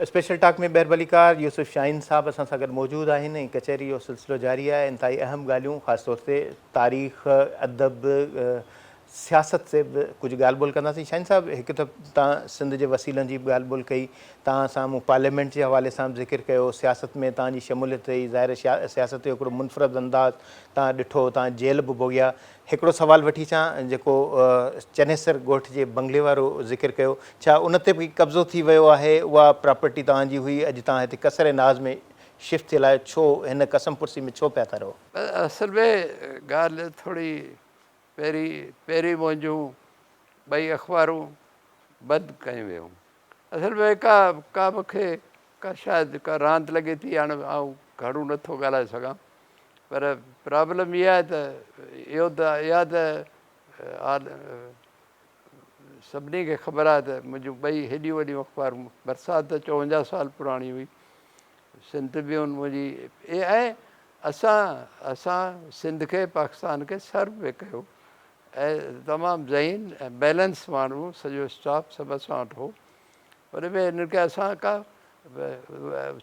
Special talk ۾ ٻيهر ڀليڪار يوسف شاهين صاحب اسان سان گڏ موجود آهن ۽ ڪچهري جو سلسلو جاري آهي. انتهائي اهم ڳالهيون خاص طور تي تاريخ، ادب، سياست تي به ڪجهه ڳالهه ٻولهه ڪنداسين. شاهين صاحب هڪ ته توهان سنڌ جي وسيلن جي به ڳالهه ٻولهه ڪئي، توهان سان مون پارليامينٽ جي حوالي سان به ذڪر ڪيو، سياست ۾ توهان جي شموليت رهي، ظاهر سياست جو هڪڙو منفرد انداز توهان ڏٺو، توهان جيل به ڀوڳيا. هڪڙو سوال وٺي اچان جيڪو چنيسر ڳوٺ جي بنگلي وارو ذڪر ڪيو، ڇا ان تي به قبضو ٿي ويو آهي؟ اها پراپرٽي توهان جي هئي، اڄ توهان هتي قصر ناز ۾ شفٽ ٿيل آهيو، ڇو هن قسم پرسي ۾ ڇو پيا ٿا رهو؟ اصل ۾ ڳالهه ٿوري پهرين پهرين منهنجون ٻئي اخبارون بند ڪيون ويون. اصل ۾ ڪا ڪا مون کي ڪا شايد ڪا راند لڳي ٿي، هاڻي آئون گهڻو نٿو ڳالهائي سگهان. پر پرابلم اها آهي ته اهو ته اها ته سڀني کي خبر آهي ته منهنجون ٻئي هيڏيون وڏيون اخبارون برسات ته چوونجاهه سال پراڻي هئي سنڌ ٽربيون منهنجي ۽ اسان اسان سنڌ کي پاڪستان کي سرو به ڪيو ۽ تمام ذهين ۽ بيلنس ماڻهو سڄو اسٽاف سڀ اسان وٽ هو ان ۾ هنن کي اسان ڪا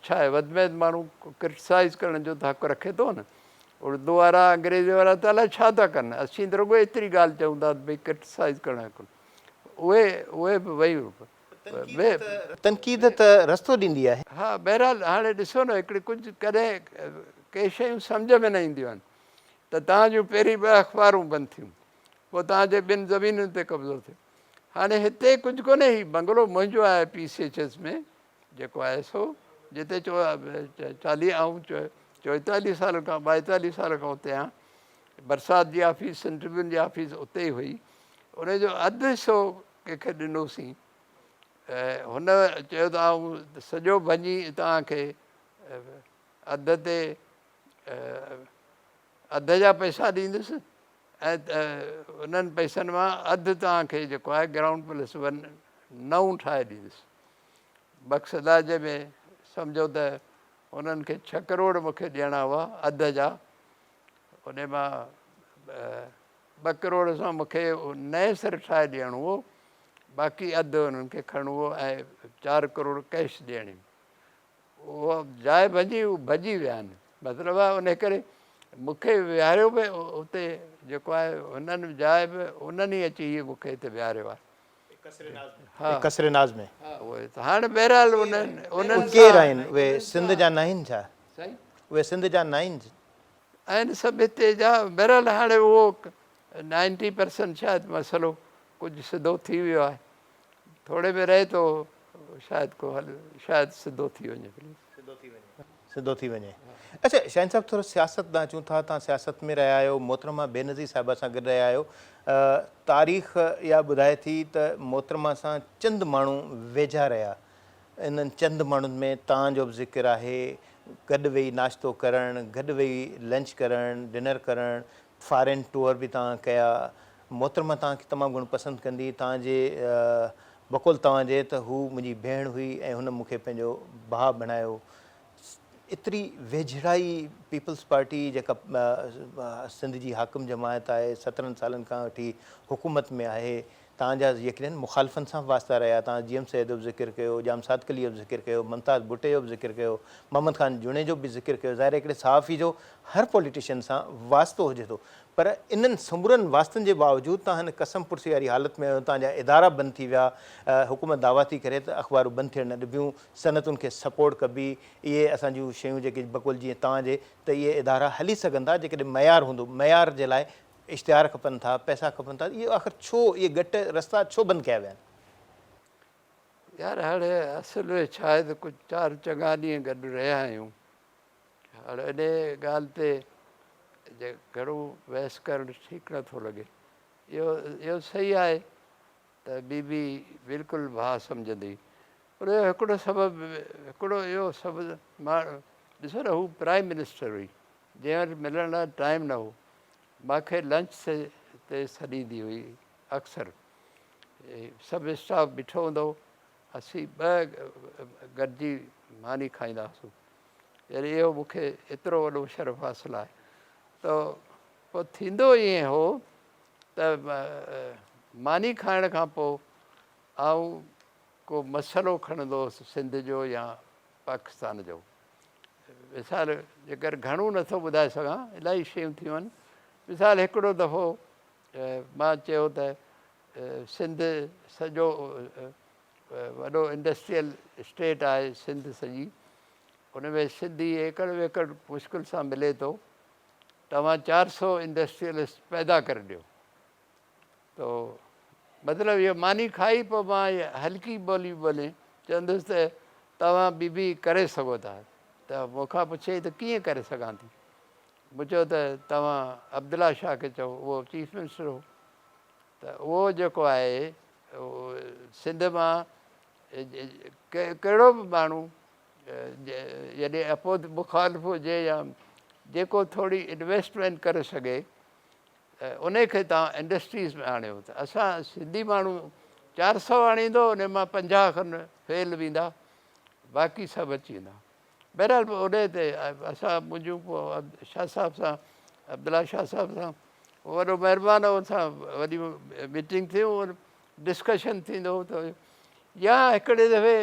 ڇا آهي وڌ ۾ وڌ ماڻهو ڪرٽيسائز ڪرڻ جو ته حق رکي ٿو نه اردو وارا انگريزي وارا ته الائي ڇا ٿا ڪن اسين ته رڳو ايتري ڳالهه چئون ٿا ته ڀئي ڪرٽيسائز ڪرڻ حق اهي اهي به ويون تنقيد ته رستو ڏيندي آهي. ها بهرحال هاڻي ڏسو نه هڪڙي ڪجهه ڪڏهن ڪي شيون سمجهه ۾ نه اينديون آهن ته توهان جون پهرين ٻه اخبارون بند ٿيون پوء توهان جي ٻن زمينن تي قبضو ٿيو هاڻي هتي ڪجهه ڪونهي هي بنگلو منهنجو آهي پي سي ايڇ ايس ۾ جيڪو آهي سو جتي چاليهه آئون چوئيتاليهه سال کان ٻائيتاليهه سال کان اتي آهيان برسات جي آفيس سنڌ ٽربيون جي آفيس اتي ئي هئي ان جو اڌ حصو ڪنهن کي ڏنوسين هن چيو ته آئون سڄو ڀڃي توهان کي اڌ تي اڌ جا پئسا ڏيندس ۽ انهن پئسن مان اڌ توهان کي جيڪو آهي گرائونڊ پلس ون نئون ٺاهي ڏيندس. مقصد آهي جنهن ۾ سمجهو ته انهن کي ڇهه ڪروڙ مون کي ڏيڻا هئا اڌ جا ان مان ٻه ڪروڙ سان مون کي نئين سر ٺاهي ڏيڻو هو باقي اڌ انهن کي کڻڻو هو ۽ چار ڪروڙ ڪيش ڏيڻي اها جاء ڀڄي هو ڀڄي ويا آهن مطلب آهي ان ڪري مون کي ويهاريو به اتي جيڪو آهي هنن جاء به انهن ئي اچي هي مون کي هتي ويهاريو آهي ها قصر ناز ۾ ها اهي ته هاڻي بهرحال انهن انهن ڪير آهن اهي سنڌ جا ناهن ڇا سائين اهي سنڌ جا ناهن آهن سڀ هتي جا بهرحال هاڻي اهو نائنٽي پرسنٽ شايد مسئلو ڪجهه سڌو ٿي ويو آهي ٿوري ۾ رهي ٿو شايد ڪو حل شايد سڌو ٿي وڃي پليز. سڌو ٿي وڃي سڌو ٿي وڃي. اڇا شاهين صاحب ٿورو سياست ڏانهن اچون ٿا توهان سياست ۾ رهيا آهيو محترمه بينظير صاحبه سان گڏ رهيا آهيو تاريخ اها ٻڌائي ٿي ته محترمه سان چند ماڻهو ويجها رهيا انهن چند ماڻهن ۾ توهان جو به ذڪر آهي گڏ ويهي ناشتو ڪرڻ گڏ ويهي لنچ ڪرڻ ڊنر ڪرڻ فارين ٽوئر به توهان ڪيا محترمه توهان کي تمام گهڻو پسند ڪندي، توهان جي بقول توهان جي ته هو منهنجي ڀيڻ هئي ۽ هن مون کي پنهنجو ڀاء بڻايو. ايتري ويجهڙائي پيپلز پارٽي جيڪا سنڌ جي حاڪم جماعت آهي، سترهن سالن کان وٺي حڪومت ۾ آهي، توهان جا يقينن مخالفن سان به واسطا رهيا، توهان جي ايم سيد جو به ذڪر ڪيو، ڄام صادق علي جو به ذڪر ڪيو، ممتاز ڀٽي جو به ذڪر ڪيو، محمد خان جوڻيجو به ذڪر ڪيو، ظاهر آهي هڪڙي صحافي جو هر پوليٽيشن سان واسطو هجي ٿو پر انهن سمورن واسطن جي باوجود توهان هن قسم پرسي واري حالت ۾ آهيو، توهان جا ادارا بند ٿي ويا، حڪومت دعويٰ ٿي ڪري ته اخبارون بند ٿيڻ نه ڏبيون، صنعتن کي سپورٽ ڪبي، اهي اسان جون شيون جيڪي بقول جيئن توهان جي ته اهي ادارا هلي سگهن ٿا جيڪڏهن معيار هوندو، معيار جي لاء اشتهار کپن ٿا، پئسا کپن ٿا، اهو آخر ڇو اهي ڳٽ رستا ڇو بند ڪيا ويا آهن؟ يار هاڻي اصل ۾ ڇا آهي ته ڪجهه چار چڱا ڏينهن گڏ رهيا آهيون، هاڻي انهيء ڳالهه تي جي گهڻو بحث ڪرڻ ٺيڪ نه ٿو لڳي. اهو اهو صحيح آهي ته بي بي بلڪل ڀاء سمجهندي هئي. پر اهو هڪڙو سبب هڪڙو اهو سبب مان ڏسو نه هو پرائم منسٽر هئي جنهن وٽ ملڻ لاء ٽائيم نه هو. مان کي لنچ تي سڏيندي هئي اڪثر. سڀ اسٽاف بيٺو هوندو هو. اسين ٻه گڏجي ماني کائيندا هئاسون. يعني اهو مون کي ايترو وڏو شرف حاصل آهي ته پوء ٿيندو ائين هو ته ماني کائڻ کان پوء آئون ڪو مسئلو کڻندو هوس سنڌ جو يا پاڪستان جو. مثال جيڪر گهڻو نه ٿو ٻڌائي سگهان، الاهي شيون ٿيون آهن. مثال هڪڙو دفعو مان چيو ته سنڌ سڄو وڏو انڊسٽريل اسٽيٽ آهي سنڌ سڄي، ان ۾ سنڌي ايڪڙ ويڪڙ مشڪل سان ملي ٿو، توهان 400 انڊسٽريلسٽ پيدا ڪري ڏيو. تو مطلب اهو ماني کائي پوء مان هلڪي ٻولي ٻولي چوندس ته توهان بي بي ڪري سگهو ٿا ته مون کان پڇيائين ته ڪيئن ڪري سگهان ٿي؟ مون چيو ته توهان عبدالله شاهه کي چئو اهو چيف منسٽر هو ته اهو جيڪو آهي سنڌ مان ڪهڙو به ماڻهو يعني اپوڌ مخالف هجي يا جيڪو ٿوري انويسٽمينٽ ڪري سگهي انهي کي توهان انڊسٽريز ۾ آڻيو ته اسان سنڌي ماڻهو 400 آڻيندو انهي مان 50 کن فيل ويندا باقي سڀ اچي ويندا. بهرحال پوء انهي تي اسان منهنجون پوء شاهه صاحب سان عبدالله شاهه صاحب سان وڏو مهربان هو ان سان وڏي ميٽنگ ٿيون ڊسڪشن ٿيندو هو ته يا هڪڙي دفعي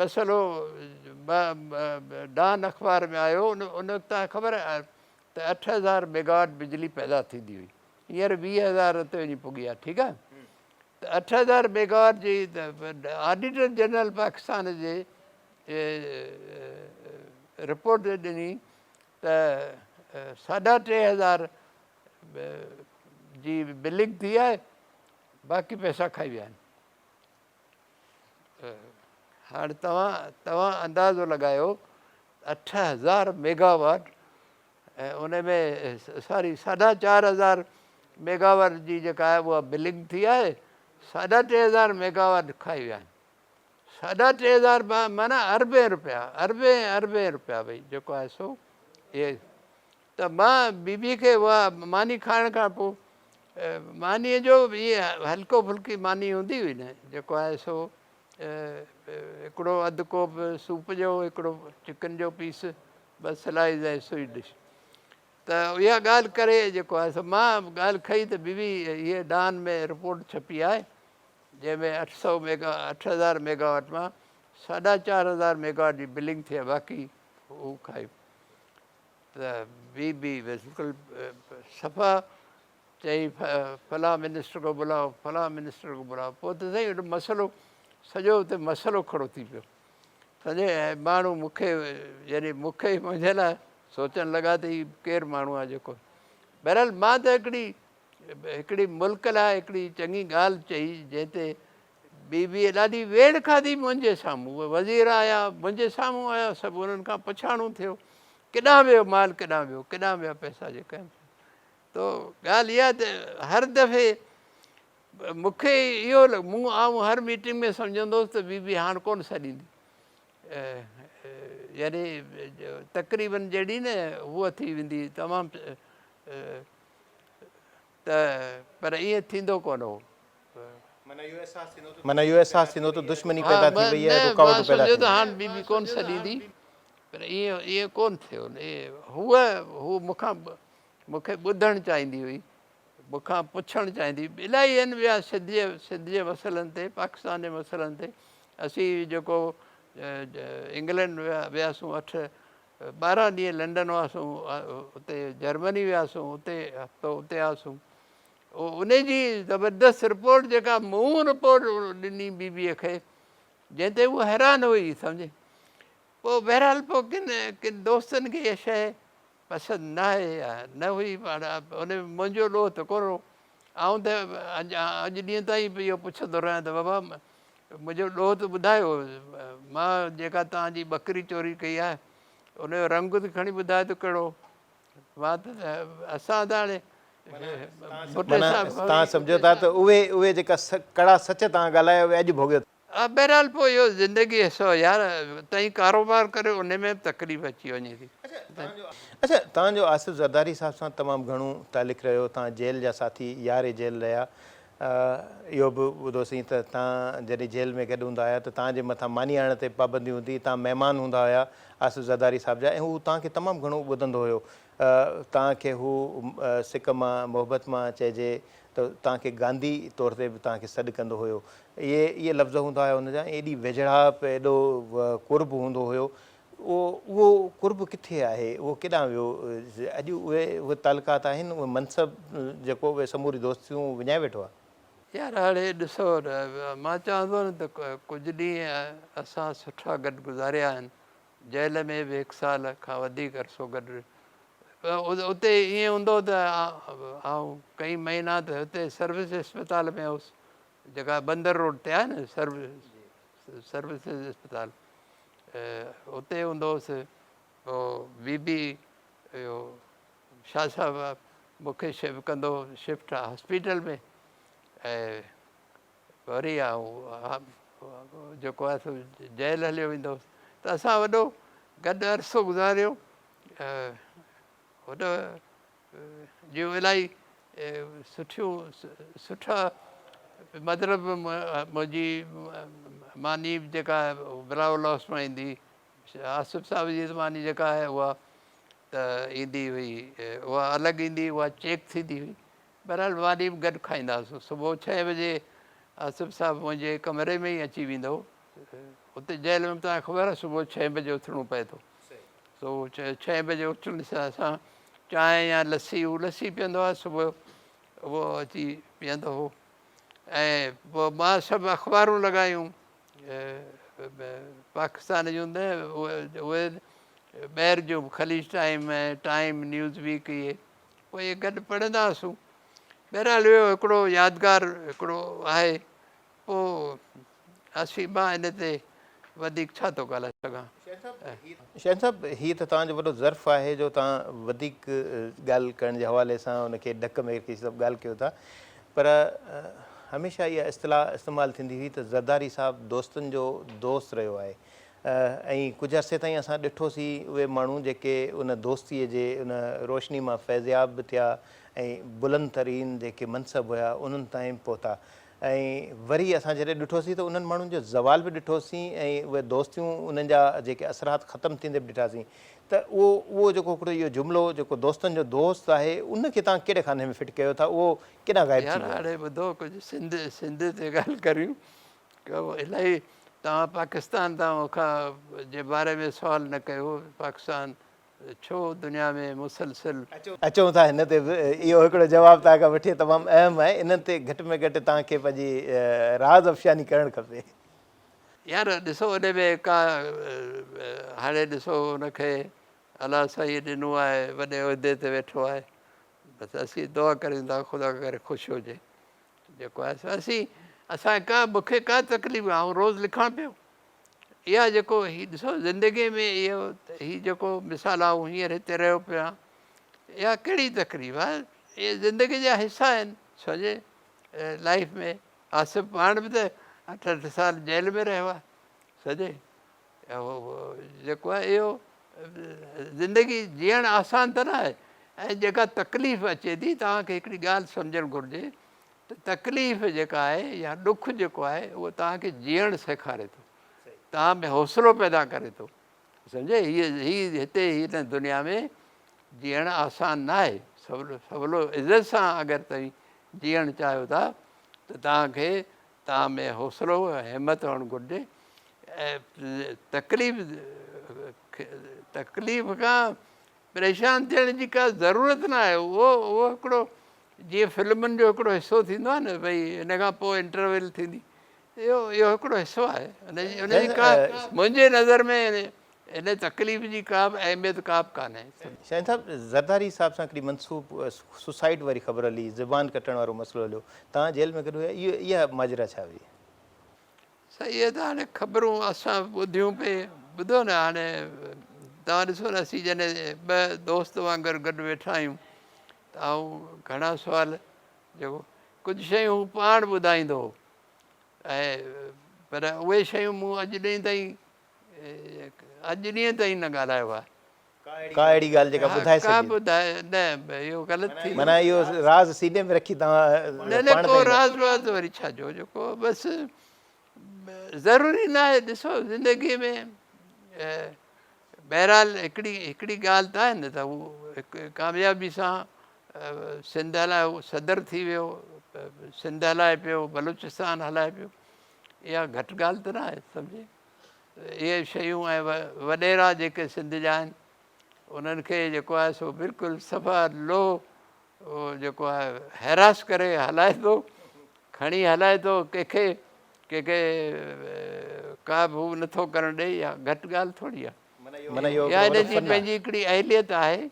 مسئلو ڊان اخبار ۾ آيو ان وقت تان خبر ته 8000 ميگاواٽ بجلي پيدا ٿيندي هئي هينئر 20000 تي وڃي پڳي آهي ٺيڪ آهي ته 8000 ميگاواٽ جي آڊيٽر جنرل پاڪستان جي رپورٽ ڏني ته 3500 جي بلنگ ٿي آهي باقي پئسا کائي ويا آهن. هاڻ توهان توهان اندازو لڳايو 8000 ميگاواٽ ۽ ان ۾ ساري 4500 ميگاواٽ جي جيڪا آهي اها بلنگ ٿي آهي 3500 ميگاواٽ کائي ويا آهن 3500 معنيٰ اربين روپيا اربين اربين روپيا ڀئي جيڪو آهي سو اهي ته مان بي بي کي اها ماني کائڻ کان پوء مانيء جو به ائين هلڪو ڦلڪي ماني هوندي هئي نه جيڪو آهي سو هڪڙو اڌ ڪوپ سوپ جو هڪڙو چڪن جو پيس ٻه سلائيز ۽ سوئي ڊش ته اها ڳالهه ڪري جيڪو آهي سو مان ڳالهه کئي ته بي بي هيء ڊان ۾ رپورٽ ڇپي آهي جنهن ۾ 800 ميگا 8000 ميگاواٽ مان 4500 ميگاواٽ جي بلنگ ٿي آهي باقي هو کائي ته بي بي بلڪل صفا چئي فلاں منسٽر کو بلاؤ فلاں منسٽر کو بلاؤ پوء ته سائين اهڙو مسئلو سڄو اتي مسئلو کڙو ٿي پيو سمجهي ۽ ماڻهو مون کي يعني مون کي منهنجي لاء سوچڻ لڳا ته هي ڪير ماڻهو آهي جيڪو بهرحال مان ته هڪڙي هڪڙي ملڪ لاء هڪڙي چڱي ڳالهه چئي جنهن تي بي بيء ڏاڍي ويڙهه کاڌي منهنجي سامهون. اهي وزير آيا، منهنجي سامهون آيا، سڀ انهن کان پڇاڻو ٿيو، ڪيڏانهن ويو مال، ڪيڏانهن ويو، ڪيڏانهن ويا پئسا جيڪا آهن. تو ڳالهه اها ته هر دفعي مون کي اهو لڳو، مون آئون هر ميٽنگ ۾ سمجهندو هوس ته بي بي هاڻ ڪونه سڏيندي. يعني تقريبن جهڙي نه هوء ٿي ويندي تمام ته پر ائين ٿيندو ڪونه هو. معنيٰ اهو احساس ٿيندو ته دشمني پيدا ٿي وئي آهي، رڪاوٽون پيدا ٿي ويون. مان سمجهيو ته هاڻ بي بي ڪونه سڏيندي، پر ائين ائين ڪونه ٿيو. هوء هوء مون کان مون کي ٻڌڻ چاهيندي هئي، مون کان پڇڻ چاهيندي هئي. الاهي آهن ٻيا سنڌ جي سنڌ جي مسئلن تي، پاڪستان جي مسئلن تي. اسين جيڪو انگلينڊ ويا وياسون اٺ 12 ڏينهن لنڊن هئاسون، اتي جرمني وياسون، اتي هفتو اتي هئاسون. ان جي زبردست رپورٽ جيڪا مون رپورٽ ڏني بي بيء کي، جنهن تي هوء حيران هئي سمجهي. پوء بهرحال پوء ڪن ڪن دوستن کي اها شيء پسند نه آئي يا نه هئي، پر ان ۾ منهنجو ڏوهه ته ڪونه هو. آئون ته اڄ ڏينهن تائين به اهو پڇندو رهيان ته بابا منهنجو ڏوهه ته ٻڌايو، مان جيڪا توهان جي ٻڪري چوري ڪئي آهي، ان جو رنگ ته کڻي ٻڌايو ته ڪهڙو هو. مان ته اسان ته هاڻي ڀٽي معنيٰ صاحب توهان سمجهو ٿا ته اهي اهي جيڪا ڪڙا سچ توهان ڳالهايا اهي اڄ ڀوڳيو ٿا. بهرحال پوء اهو زندگي حصو آهي يار، تئين ڪاروبار ڪريو ان ۾ به تڪليف اچي وڃي ٿي. اڇا توهان جو آصف زرداري صاحب سان تمام گهڻو تعلق رهيو، توهان جيل جا ساٿي يار جيل رهيا. اهو به ٻڌوسين ته توهان جڏهن جيل ۾ گڏ هوندا هيا ته توهان جي مٿان ماني آڻڻ تي پابندي هوندي هئي، توهان مهمان هوندا هيا آصف زرداري صاحب جا ۽ هو توهان کي تمام گهڻو ٻڌندو هيو. توهان کي هو سڪ مان محبت مان چئجي ته توهان کي گانڌي طور تي به توهان کي سڏ ڪندو هيو. اهي اهي لفظ هوندا هيا هن جا ۽ ايڏي ويجهڙائپ ايڏو قرب هوندو هيو. اهو اهو قرب ڪٿي آهي؟ اهو ڪيڏانهن ويو؟ اڄ اهي اهي تعلقات آهن، اهي منصب جيڪو اهي سموري دوستيون وڃائي ويٺو آهي. يار هاڻي ڏسو نه مان چوان ٿو نه ته ڪجهه ڏينهن اسان سٺا گڏ گذاريا آهن. جيل ۾ به هڪ سال کان وڌيڪ عرصو گڏ اتي ائين هوندو هو ته آئون ڪئي مهينا ته هتي سروس اسپتال ۾ هوس جيڪا بندر روڊ تي آهي نه سروسز اسپتال اتي هوندو هوس پوء بي بي اهو شاهه صاحب مون کي ڪندو هو شفٽ هاسپيٽل ۾ ۽ وري آئون جيڪو آهي سو جيل هليو ويندو هوس ته اسان وڏو گڏ عرصو گذاريو وڏو جون الاهي سٺيون سٺا مطلب منهنجي ماني به جيڪا بلاول هائوس مان ايندي آصف صاحب جي ماني جيڪا آهي اها ته ايندي هئي اها الڳ ايندي اها چيڪ ٿيندي هئي بهرحال ماني به گڏ کائيندا هئاسون. صبح ڇهين بجي آصف صاحب منهنجي ڪمري ۾ ئي اچي ويندو هو. اتي جيل ۾ به توهان کي خبر آهي صبح ڇهين بجي اٿڻو پئي ٿو. سو ڇهين بجي اٿڻ سان اسان چانهه يا لسي، هو لسي پيئندو آهي صبح جو، اهو اچي پيئندو هو ۽ پوء مان سڀ اخبارون لڳايون پاڪستان جون نه اهي ٻاهر جون خليج ٽائيم ۽ ٽائيم نيوز ويڪ اهي پوء اهي گڏ پڙهندا هئاسون. بهرحال اهو هڪڙو يادگار هڪڙو آهي. پوء اسين مان ان تي وڌيڪ ڇا ٿو ڳالهائي سگهان. شاهين صاحب هي ته توهان جو وڏو ظرف آهي جو توهان وڌيڪ ڳالهه ڪرڻ جي حوالي سان ان کي ڍڪ ۾ رکي سڀ ڳالهه ڪيو ٿا پر هميشه اها اصطلاح استعمال ٿيندي هئي ته زرداري صاحب دوستن جو دوست رهيو آهي ۽ ڪجهه عرصي تائين اسان ڏٺوسين اهي ماڻهو جيڪي ان دوستيء جي ان روشني مان فيضياب به ٿيا ۽ بلند ترين جيڪي منصب هيا انهن تائين به پهتا ۽ وري اسان جڏهن ڏٺوسين ته انهن ماڻهن جو زوال به ڏٺوسين ۽ اهي دوستيون انهن جا جيڪي اثرات ختم ٿيندي به ڏٺاسين ته اهو اهو جيڪو هڪڙو اهو جملو جيڪو دوستن جو دوست آهي ان کي توهان ڪهڙي خاني ۾ فٽ ڪيو ٿا اهو ڪيڏانهن غائب ٿي يار ويو آهي. هاڻي ٻڌو ڪجهه سنڌ سنڌ تي ڳالهه ڪريون الائي توهان پاڪستان تان مون کان جي باري ۾ سوال نه ڪيو پاڪستان ڇو دنيا ۾ مسلسل. اچون ٿا هن تي به اهو هڪڙو جواب توهان کان وٺي تمام اهم آهي انهن تي گهٽ ۾ گهٽ توهان کي پنهنجي راز افشاني ڪرڻ کپي. يار ڏسو ان ۾ ڪا هاڻي ڏسو ان کي الله سائين ڏنو آهي وڏي عهدي تي ويٺو آهي بس اسين دعا ڪريون ٿا خدا ڪري خوش هجي. جيڪو آهي سو اسين اسان کي ڪا مون کي ڪا تڪليف آئون روز لکان پيو اها جيڪو هي ڏسو زندگي ۾ اهو هي جيڪو مثال آئون هينئر هتي رهيو پيو آهيان اها ڪهڙي تڪليف آهي اهي زندگي جا حصا آهن سمجهي لائف ۾ آصف پاڻ به ته اٺ اٺ سال جيل ۾ رهيو آهي سمجهي جيڪو آهي اهو زندگي جيئڻ آسان ته نه آهي ۽ جيڪا تڪليف اچي ٿي توهان کي هڪڙي ڳالهه سمجهڻ گهرجي ته تڪليف جيڪا آهي يا ڏک جيڪو آهي اهو توهان کي جيئڻ سيکاري ٿو توهان ۾ حوصلو پيدا ڪري ٿو سمجهي هي هي هتي هن دنيا ۾ جيئڻ آسان نه آهي سولو عزت سان اگر توهين جيئڻ چاهيو ٿا ته توهان کي توهان ۾ حوصلو ۽ همت هئڻ گهرجي ۽ تڪليف تڪليف کان پريشان ٿيڻ جي ڪا ضرورت نه آهي اهو اهو هڪڙو جيئن فلمن جو هڪڙو حصو ٿيندو آهي نه ڀئي ان کان پوء انٽرويل ٿيندي اهو اهو هڪڙو حصو آهي ان جي ان جي ڪا منهنجي نظر ۾ ان تڪليف جي ڪا به اهميت ڪا به ڪانهي. شاهين صاحب زرداري صاحب سان هڪڙي منسوب سوسائيڊ واري خبر هلي، زبان ڪٽڻ وارو مسئلو هليو، توهان جيل ۾ گڏ هيا، اهو اها ماجرا ڇا هئي؟ سائين اهي ته هاڻي خبرون اسان ٻڌيون پئي، ٻڌو نه هاڻي توهان ڏسو نه اسين جڏهن ٻه دوست وانگر گڏ ويٺا آهيون ته آئون گهڻا سوال جيڪو ڪجهه شيون هو پاڻ ٻڌائيندو هو ۽ پر اهي شيون مون اڄ ڏينهن تائين اڄ ڏينهن تائين نه ڳالهايو آهي. ڪا اهڙي ڳالهه جيڪا ٻڌائي سگهجي؟ ڪا ٻڌائي نه اهو غلط ٿيندو. معنيٰ اهو راز سيني ۾ رکي توهان نه نه ڪو راز واز وري ڇا جو جيڪو بس ضروري نه آهي ڏسو زندگي ۾ بهرحال هڪڙي هڪڙي ڳالهه ته آهي نه ته هو هڪ ڪاميابي سان سنڌ هلائي هو صدر ٿي ويو سنڌ هلائي پيو بلوچستان هلائي پيو اها گهٽ ڳالهه ته نه آهي سمجهي اهي شيون ۽ وڏيرا جيڪي سنڌ جا آهن انهن کي جيڪو آهي سو بلڪل صفا لو جيڪو آهي هيراس ڪري هلائي ٿو کڻي هلائي ٿو ڪنهن کي ڪنهن کي ڪا به هو نٿو ڪرڻ ڏئي اها گهٽ ڳالهه ٿوري آهي يا هن جي پنهنجي هڪڙي اهليت آهي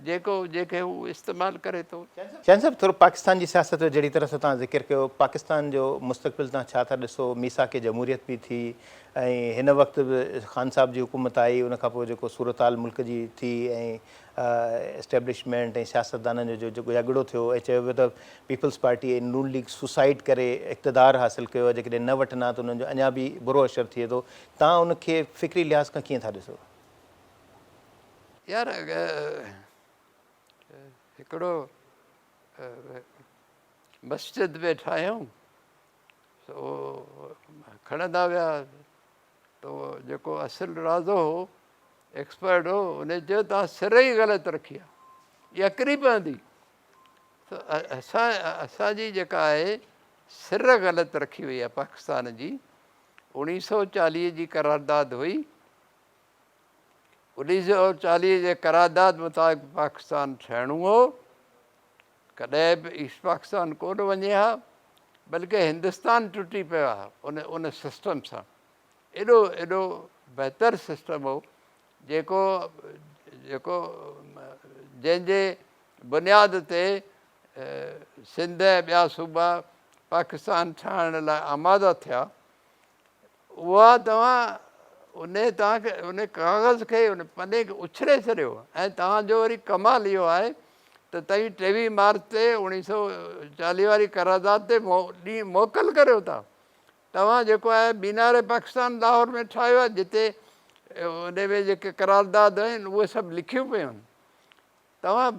جيڪو جنهن کي هو استعمال ڪري ٿو. شاهين صاحب ٿورو پاڪستان جي سياست جو جهڙي طرح سان توهان ذڪر ڪيو پاڪستان جو مستقبل توهان ڇا ٿا ڏسو ميثاق جمهوريت به ٿي ۽ هن وقت به خان صاحب جي حڪومت آئي ان کان پوء جيڪو صورتحال ملڪ جي ٿي ۽ اسٽيبلشمينٽ ۽ سياستدانن جو جيڪو جهڳڙو ٿيو ۽ چيو ويو ته پيپلز پارٽي ۽ نون ليگ سوسائيڊ ڪري اقتدار حاصل ڪيو آهي جيڪڏهن نه وٺن ها ته انهن جو اڃا به برو اشر ٿئي ٿو توهان ان کي فڪري لحاظ کان ڪيئن ٿا ڏسو؟ يار هڪڙو مسجد ۾ ٺاهيائون سو کڻندا ويا ته جيڪو اصل رازو هو ايڪسپرٽ هو ان چيو توهان سر ئي غلط رکي آ اها ڪري پوندي ته اسان اسان جي جيڪا آهي سر غلط رکي وئي آهي پاڪستان جي 1940 جي قرارداد هئي 1940 جي قرارداد مطابق پاڪستان ٺهڻو هو، ڪڏهن به ايسٽ پاڪستان ڪونه وڃي ها، بلڪه هندستان ٽٽي پيو ها ان ان سسٽم سان. ايڏو ايڏو بهتر سسٽم هو جيڪو جيڪو جنهن جي بنياد تي سنڌ ۽ ٻيا صوبا پاڪستان ٺاهڻ لاء آماده ٿيا. اها توهان انهي توهان کي انهي ڪاغذ کي ان پني کي اڇلي ڇڏيو ۽ توهان جو وري ڪمال اهو آهي ته توهين 23 مارچ تي 1940 واري قرارداد تي ڏينهن موڪل ڪريو ٿا. توهان جيڪو آهي مينار پاڪستان لاهور ۾ ٺاهيو آهي جتي انهي ۾ جيڪي قرارداد آهن اهي سڀ لکيون پيون آهن. توهان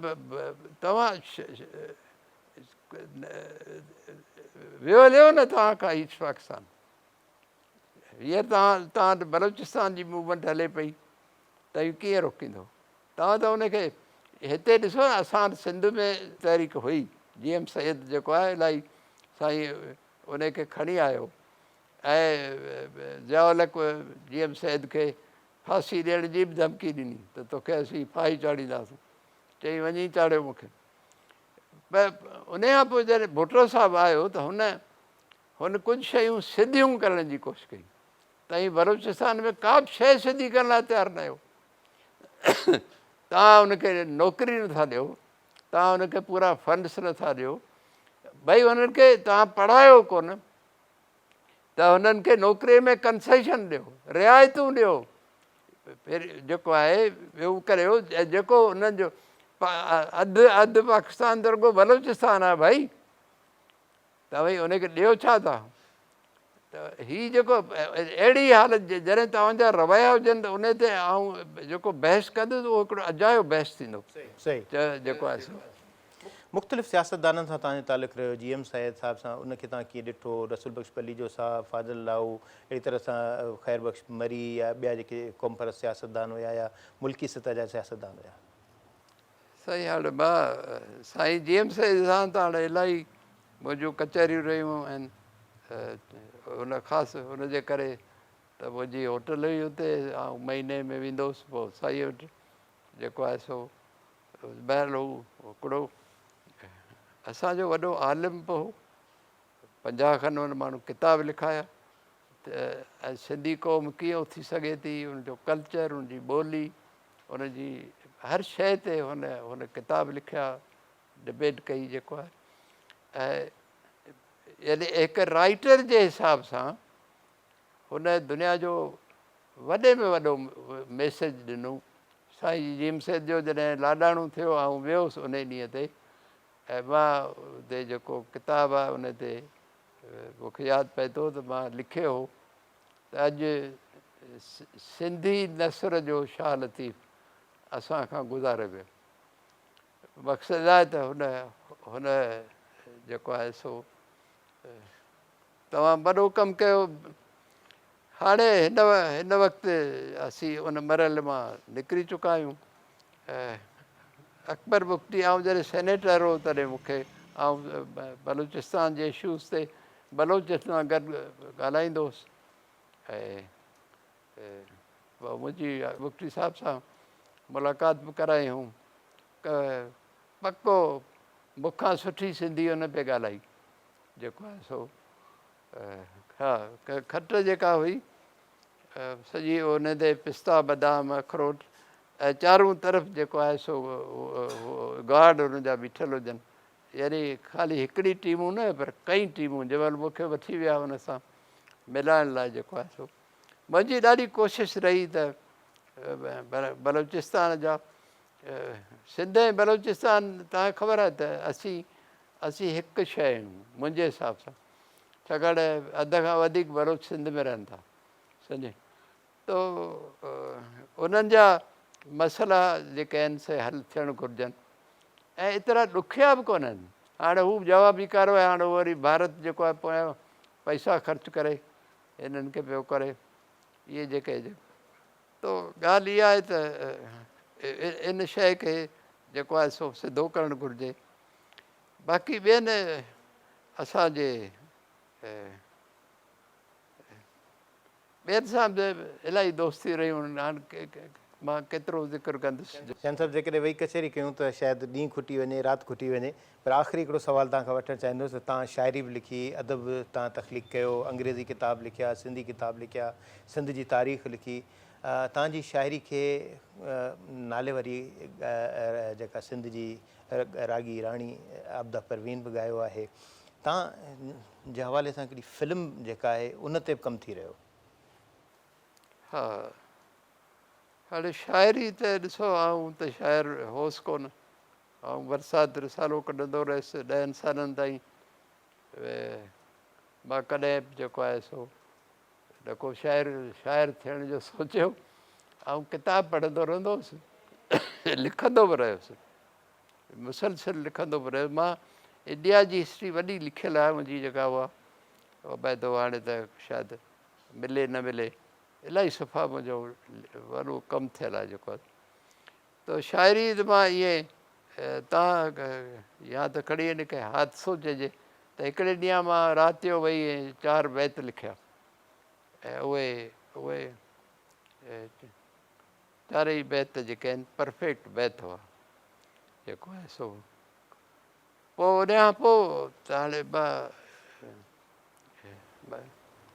توهان ويو هليو نه توهان کان ايسٽ پاڪستان. هينئر توهان توهان وٽ بلوچستان جي موومينٽ هلي پئي ته اهو ڪيئن روڪيندو؟ توهان ته ان کي هتي ڏسو نه اسان وٽ سنڌ ۾ تحريڪ هئي جي ايم سيد جيڪو آهي الائي سائين ان کي کڻي آيو ۽ ضياء الحق جي ايم سيد کي ڦاسي ڏيڻ جي به ڌمڪي ڏني ته توکي اسين ڦاهي چاڙهينداسون چئي وڃي چاڙهيو مون کي پر ان کان پوء جڏهن ڀٽو صاحب آيو ته هن هن ڪجهه شيون سڌيون ڪرڻ جي ڪوشش ڪئي. توهين بلوچستان ۾ ڪا به شيء سڌي ڪرڻ لاء تيار نه آهيو. توهان ان کي نوڪري نه ٿا ڏيو، توهان ان کي پورا فنڊس نه ٿا ڏيو، ڀئي انهن کي توهان پڙهايو ڪونه ته هنن کي نوڪري ۾ ڪنسيشن ڏيو، رعايتون ڏيو، پھر جيڪو آهي اهو ڪريو جيڪو انهن جو اڌ اڌ پاڪستان ته رڳو بلوچستان آهي ڀائي. توهين ان کي ڏيو ڇا ٿا؟ ته هي جيڪو اهڙي حالت جڏهن توهان جا رويا هجن ته ان تي آئون جيڪو بحث ڪندس اهو هڪڙو اجايو بحث ٿيندو. صحيح. جيڪو آهي سو. مختلف سياستدانن سان توهان جو تعلق رهيو، جي ايم سيد صاحب سان ان کي توهان ڪيئن ڏٺو، رسول بخش پليجو صاحب، فاضل لاهو، اهڙي طرح سان خير بخش مري يا ٻيا جيڪي قومپرست سياستدان هيا يا ملڪي سطح جا سياستدان هيا. سائين هاڻي مان سائين جي ايم سيد سان ته هاڻي الاهي منهنجون ڪچهريون رهيون آهن ان خاص ان جي ڪري ته منهنجي هوٽل هئي اتي آئون مهيني ۾ ويندو هوس پوء سائين وٽ جيڪو آهي سو بهرحال هو هڪڙو اسانجو وڏو عالم به هو 50 کن ان ماڻهو ڪتاب لکايا ته ۽ سنڌي قوم ڪيئن اٿي سگهي ٿي ان جو ڪلچر ان جي ٻولي ان جي هر شيء تي هن هن ڪتاب لکيا ڊبيٽ ڪئي جيڪو آهي ۽ يعني هڪ رائٽر جي حساب سان هن دنيا جو وڏي ۾ وڏو ميسيج ڏنو. سائين جي ايم سيد جو جڏهن لاڏاڻو ٿيو آئون ويو هوس ان ڏينهن تي ۽ مان اتي جيڪو ڪتاب آهي ان تي مون کي ياد پئي ٿو ته مان لکيو هو ته اڄ سنڌي نثر جو شاهه لطيف اسان کان گذاري ويو. مقصد آهي ته هن هن جيڪو آهي سو تمام وڏو ڪم ڪيو. هاڻي هن هن وقت اسين ان مرحلي مان نڪري چڪا آهيون. اڪبر بگٽي آئون جڏهن سينيٽر هو تڏهن مون کي آئون بلوچستان جي اشوز تي بلوچن سان گڏ ڳالهائيندو هوس ۽ منهنجي بگٽي صاحب سان ملاقات به ڪرائي هئم. پڪو مون کان سٺي سنڌي هن پئي ڳالهائي جيڪو آهي سو ها کٽ جيڪا هئي سڄي ان تي پستا بادام اخروٽ ۽ چارون طرف جيڪو آهي سو گارڊ ان جا بيٺل هجن يعني خالي هڪڙي ٽيمون نه پر ڪئي ٽيمون جنهن مهل مون کي وٺي ويا ان سان ملائڻ لاء جيڪو آهي سو منهنجي ڏاڍي ڪوشش رهي ته بلوچستان جا سنڌ ۽ بلوچستان توهان کي خبر آهي ته اسين اسين هڪ شيء آهيون منهنجي حساب سان ڇاڪاڻ اڌ کان وڌيڪ بلوچ سنڌ ۾ رهن ٿا سمجهي تو انهن جا مسئلا جيڪي آهن سي حل ٿيڻ گهرجن ۽ ايترا ڏکيا به ڪونهن هاڻي هو جوابي ڪارروائي هاڻي وري ڀارت جيڪو آهي پويان پئسا خرچ ڪري هنن کي پيو ڪري اهي جيڪي تو ڳالهه اها آهي ته ان شيء کي جيڪو آهي سو سڌو ڪرڻ گهرجي باقي ٻين اسان جي ٻين سان به الاهي دوستي رهيون هاڻ مان ڪيترو ذڪر ڪندس. شين صاحب جيڪڏهن ويهي ڪچهري ڪيون ته شايد ڏينهن کٽي وڃي رات کٽي وڃي پر آخري هڪڙو سوال توهان کان وٺڻ چاهيندس ته توهان شاعري به لکي ادب به توهان تخليق ڪيو انگريزي ڪتاب لکيا سنڌي ڪتاب لکيا سنڌ جي تاريخ لکي توهان جي شاعري کي نالي واري جيڪا سنڌ جي راڳي راڻي عابده پروين به ڳايو آهي. تان جي حوالي سان هڪڙي فلم جيڪا آهي ان تي به ڪم ٿي رهيو. ها هاڻي شاعري ته ڏسو آئون ته شاعر هوس ڪونه. آئون برسات رسالو ڪڍندو رهيس ڏهن سالن تائين. مان ڪڏهن به جيڪو آهي سو نه ڪو شاعر شاعر ٿيڻ جو سوچيو. آئون ڪتاب پڙهندو رهندو هوس، لکندو به رهيس، مسلسل لکندو به رهيس. مان انڊيا جي هسٽري وڏي لکيل آهي منهنجي جيڪا اها باقاعدو هاڻي ته شايد ملي نه ملي، الاهي صفحا منهنجو وڏو ڪم ٿيل آهي جيڪو آهي. ته شاعري ته مان ائين تان يا ته کڻي ان کي حادثو چئجي ته هڪڙي ڏينهن مان رات جو ويهي ۽ چار بيت لکيا ۽ اهي اهي چارئي بيت جيڪي آهن پرفيڪٽ بيت هئا جيڪو آهي سو پوء ان کان پوء ته هاڻي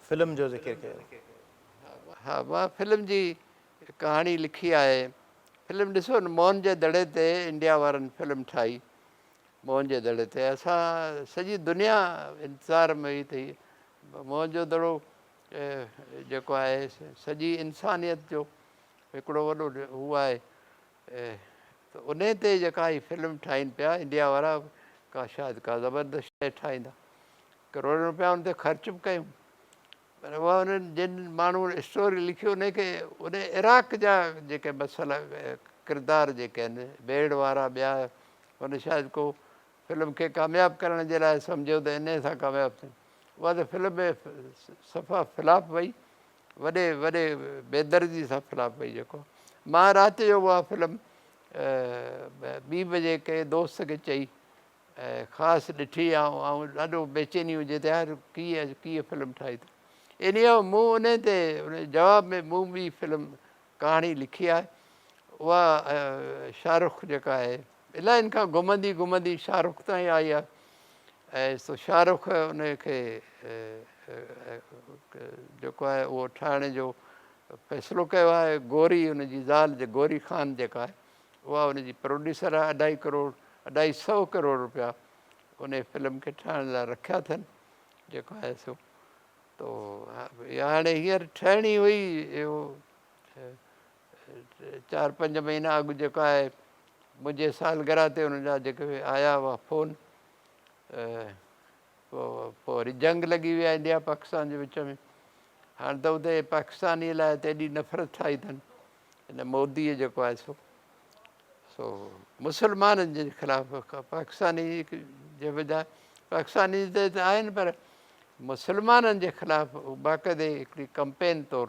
فلم جو ذڪر ڪيو. ها مان فلم جي ڪهاڻي لکي آهي. فلم ڏسو نه موهن جي دڙي تي انڊيا وارن فلم ٺاهي موهن جي دڙي تي اسان سڄي دنيا انتظار ۾ هئي ته هي موهن جو دڙو جيڪو آهي سڄي انسانيت جو هڪڙو وڏو هو آهي ته انهي تي جيڪا هي فلم ٺاهين پيا انڊيا وارا ڪا شايد ڪا زبردست شيء ٺاهيندا ڪروڙين روپيا ان تي خرچ به ڪيون پر اها انهن جن ماڻهن اسٽوري لکي انهي کي انهي عراق جا جيڪي مسئلا ڪردار جيڪي آهن ويڙ وارا ٻيا ان شايد ڪو فلم کي ڪامياب ڪرڻ جي لاء سمجهيو ته انهي سان ڪامياب ٿيندو اها ته فلم صفا فلاپ وئي وڏي وڏي بيدردي سان فلاپ وئي جيڪو مان رات جو اها فلم ٻي بجي ڪنهن دوست کي چئي خاص ڏٺي آئون آئون ڏاڍو بيچيني هجي ته يار ڪيئن ڪيئن فلم ٺاهي اٿن انهيء مون انهي تي ان جواب ۾ مون ٻي فلم ڪهاڻي لکي آهي اها شاهه رخ جيڪا آهي الاهين کان گهمندي گهمندي شاهه رخ تائين آئي آهي ۽ سو شاهه رخ ان کي جيڪو آهي اهو ٺاهڻ جو فيصلو ڪيو آهي گوري ان جي زال جي گوري خان جيڪا آهي اها ان جي پروڊيوسر آهي اڍائي ڪروڙ اڍائي سئو ڪروڙ روپيا ان فلم کي ٺاهڻ لاء رکيا اٿن جيڪو آهي سو تو هاڻي هينئر ٺهڻي هئي اهو چار پنج مهينا اڳ جيڪو آهي منهنجي سالگرهه تي انهن جا جيڪي آيا هئا فون پوء وري جنگ لڳي وئي آهي انڊيا پاڪستان جي وچ ۾ هاڻي ته اتي پاڪستاني لاء ته ايڏي نفرت ٺاهي اٿن هن موديء جيڪو آهي سو سو مسلمانن جي خلاف پاڪستاني جي بجاء پاڪستاني ته آهن پر مسلمانن جي خلاف باقاعدي هڪڙي ڪمپين طور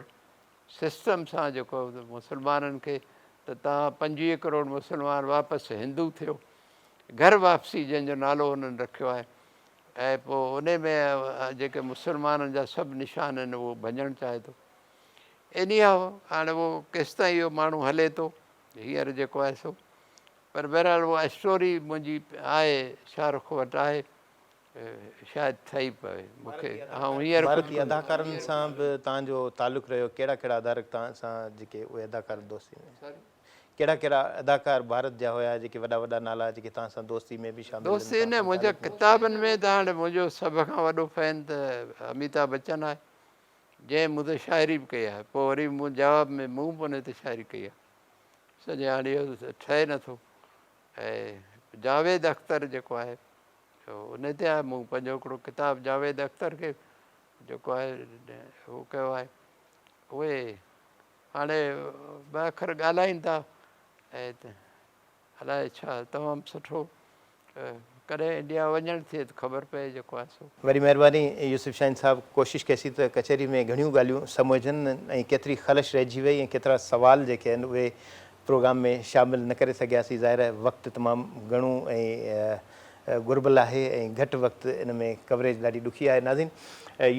سسٽم سان جيڪو مسلمانن کي ته توهان 25 ڪروڙ مسلمان واپس هندو ٿيو گهر واپسي جنهن جو نالو انهن رکيو آهي ۽ پوء ان ۾ جيڪي مسلمانن جا سڀ نشان آهن اهو ڀڃڻ چاهي ٿو. ايني هائو هاڻي اهو ڪيستائين اهو ماڻهو هلي ٿو هينئر جيڪو آهي سو پر بهرحال اها اسٽوري منهنجي آهي شاهه رخ وٽ آهي شايد ٺهي پوي مون کي آئون هينئر ڀارتي اداڪارن سان به توهان جو تعلق رهيو ڪهڙا ڪهڙا ادارڪ توهان سان جيڪي اهي اداڪار دوستي ۾ ڪهڙا ڪهڙا اداڪار ڀارت جا هيا جيڪي وڏا وڏا نالا جيڪي توهان سان دوستي ۾ به شامل دوستي نه منهنجا ڪتابن ۾ ته هاڻي منهنجو سڀ کان وڏو فين ته اميتاڀ بچن آهي جنهن مون تي شاعري به ڪئي آهي پوء وري مون جواب ۾ مون به ان تي شاعري ڪئي آهي سڄي هاڻي اهو ٺهي نٿو ۽ جاويد اختر جيڪو آهي ان تي آهي مون پنهنجو هڪڙو ڪتاب جاويد اختر کي جيڪو آهي هو ڪيو آهي اهي هاڻي ٻه اکر ڳالهائين ٿا ۽ الائي ڇا تمام سٺو ڪڏهن انڊيا وڃڻ ٿئي ته خبر پئي جيڪو آهي سو. وڏي مهرباني يوسف شاهين صاحب ڪوشش ڪئي سين ته ڪچهري ۾ گهڻيون ڳالهيون سموئجن ۽ ڪيتري خلش رهجي وئي ۽ ڪيترا سوال جيڪي آهن اهي پروگرام ۾ شامل نه ڪري سگهياسين ظاهر آهي وقت تمام گهڻو ۽ گهربل آهي ۽ گهٽ وقت ان ۾ ڪوريج ڏاڍي ڏکي آهي ناظرين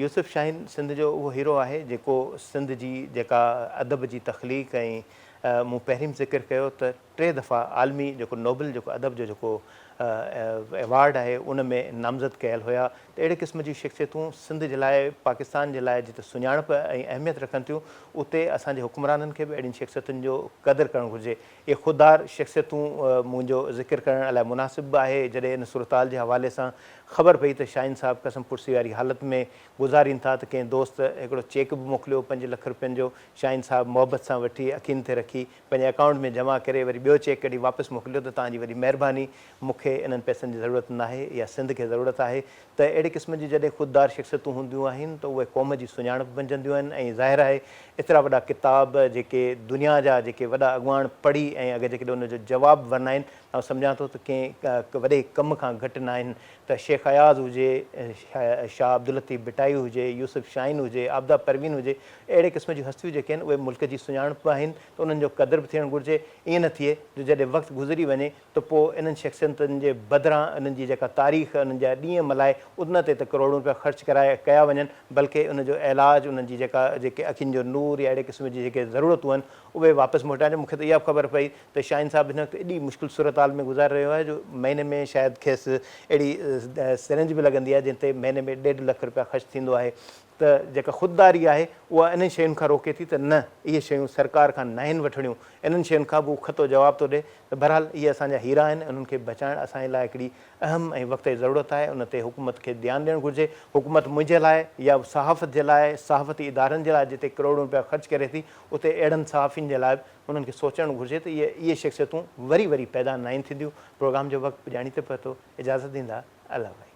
يوسف شاهين سنڌ جو اهو هيرو آهي جيڪو سنڌ جي جيڪا ادب جي تخليق ۽ مون پهرين به ذڪر ڪيو ته ٽي دفعا عالمي جيڪو نوبل جيڪو ادب جو جيڪو ايوارڊ آهي ان ۾ نامزد ڪيل هيا ته اهڙي قسم جون شخصيتون سنڌ جي لاء پاڪستان جي لاء جتي سڃاڻپ ۽ اهميت رکن ٿيون اتي اسان جي حڪمرانن کي به اهڙين شخصيتن جو قدر ڪرڻ گهرجي. اهي خوددار شخصيتون منهنجو ذڪر ڪرڻ الائي مناسب به آهي جڏهن ان صورتحال جي حوالي سان خبر پئي ته شاهين صاحب قسم پرسي واري حالت ۾ گذارين ٿا ته ڪنهن دوست هڪڙو چيڪ به موڪليو پنج لک روپين جو شاهين صاحب محبت سان وٺي اکين تي رکي پنهنجي اڪائونٽ ۾ جمع ڪري وري ٻيو چيڪ ڪڍي واپس موڪليو ته توهان جي وڏي مهرباني مون کي انهن پئسن جي ضرورت ناهي يا سنڌ کي ضرورت آهي ته اهڙي قسم جون جڏهن خوددار شخصيتون هونديون آهن ته اهي قوم جي سڃاڻپ بنجنديون آهن ۽ ظاهر آهي ايترا وڏا ڪتاب جيڪي دنيا جا جيڪي وڏا اڳواڻ پڙهي ۽ اگر جيڪڏهن ان جو جواب ورنائين ته آئون سمجهان ٿو ته ڪنهن وڏي ڪم کان گهٽ ناهن ته شيخ اياز هجي، شاهه عبداللطيف ڀٽائي هجي، يوسف شاهين هجي، عابده پروين هجي اهڙي قسم جون هستيون جيڪي آهن اهي ملڪ جي سڃاڻپ به آهن ته انهن جو قدر به ٿيڻ گهرجي ائين نه ٿئي جو جڏهن وقت گذري وڃي ته پوء انهن شخصيتن جي بدران انهن جي جيڪا تاريخ، انهن جا ڏينهن ملهائي ان تي ته ڪروڙون رپيا خرچ ڪرائي ڪيا وڃن بلڪه ان جو علاج، انهن جي جيڪا جيڪي اکين جو نور يا اهڙي قسم جي جيڪي ضرورتون آهن اهي واپس موٽائجن. مون کي ته اها به خبر پئي ته شاهين صاحب هن وقت ايڏي مشڪل صورتحال ۾ گذاري رهيو آهي جو مهيني ۾ شايد کيس اهڙي سرنج به لڳندي آهي جنهن تي مهيني ۾ ڏيڍ لک رپيا خرچ ٿيندو آهي ته جيڪا خودداري آهي اها انهن شين کان روڪي ٿي ته نه اهي شيون سرڪار کان ناهن وٺڻيون انهن شين کان به هو کتو جواب ٿو ڏئي ته بهرحال اهي اسان جا هيرا آهن انهن کي بچائڻ اسان جي لاء هڪڙي اهم ۽ وقت جي ضرورت آهي ان تي حڪومت کي ڌيان ڏيڻ گهرجي حڪومت منهنجي لاء يا صحافت جي لاء صحافتي ادارن جي لاء جتي ڪروڙون رپيا خرچ ڪري ٿي اتي اهڙن صحافين جي لاء به انهن کي سوچڻ گهرجي ته اهي اهي شخصيتون وري وري پيدا ناهن ٿينديون پروگرام جو وقت پڄاڻي تي پهتو اجازت ڏيندا الله ڀائي.